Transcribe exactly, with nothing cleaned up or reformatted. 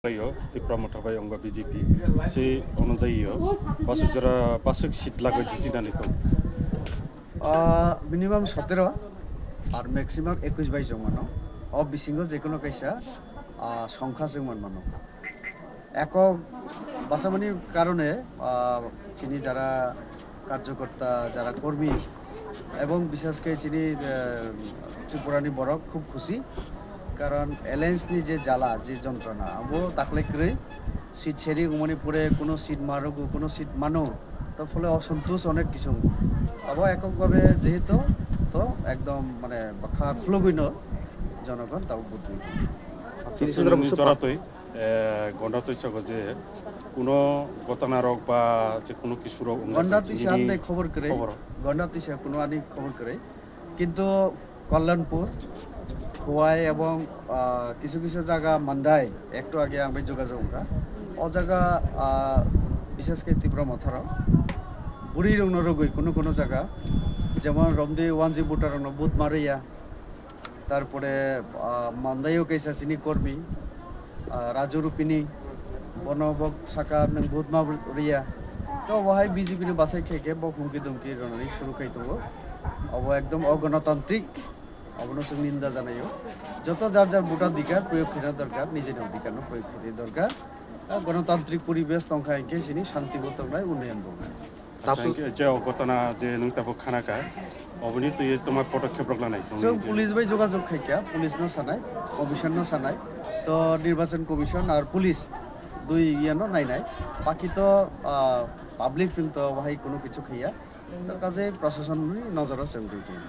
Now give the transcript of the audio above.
Yo, Tipra Motha bai wngba B J P se onojai yo, pasuk jora pasuk seat lagwi jiti nani tong. Ah, minimum sotero, ar maximum ekush bai chwng mano. O bisingo je kono kaisa, ah, songkha chwng man mano. Ekok basamani karone, ah, chini jara karjokorta, jara kormi, ebong bishesh khe chini, eh, Tripurani borok khub khusi, karon alliance ni je jala, je jontrona, abo taklai kwrwi seat sharing wngmani pore kuno seat marugo, kuno seat mano, to phole osontosh onek kisu wngo. Abo ekok bhabe jehetu to ekdom mane bwkha khulugwino jonogon tabuk vote rwi. Chini sudra Chini musup joratwi, eh, gonda twi sago je kuno gotana rok ba je kuno kisu rok wngkha Gonda twi sa nini andai khobor kwrwi. Khobor. Gonda twi sa kuno ani khobor kwrwi. Kintu Kalyanpur, Khowai ebong, ah, kisu kisu jaga Mandai, ektu age ang bai jogajog wngkha. O jaga, ah, bishesh khe Tipra Motha rok bwrwi rokno rwgwi kuno kuno jaga, jemon romdi one G voter rokno vote ma rwya. Tarpore, ah, Mandai o kaisa chini kormi, ah, Raju Rupini, bono bo saka nwng vote ma rwya. To bo hai B J P ni bwsai khe khe bo humki dumki rwnani suru khai tongo. Obo ekdom ogonotantrik, obono chwng ninda janaio. Joto jar jar vote adhikar proyog khaina dorkar, nijeni adhikar no proyog khaina dorkar. Ah, gonotantrik poribesh tongkha hinkhe chini shanti bo tongnai, unnoyon bo wngnai. Acha, Tapsu- hinkhe je o gotana je nwng tabuk khana kha, oboni twi tongma podokkhep rok lanai tong Chwng je. Police bai jogajog khai kha, police no sanai, commission no sanai, to Nirbachan Commission ar police dui iye no nainai, baki to, ah, public chwng to bahai kuno kichu khaiya, to kaje prashason ni nojoro chwng twi tong.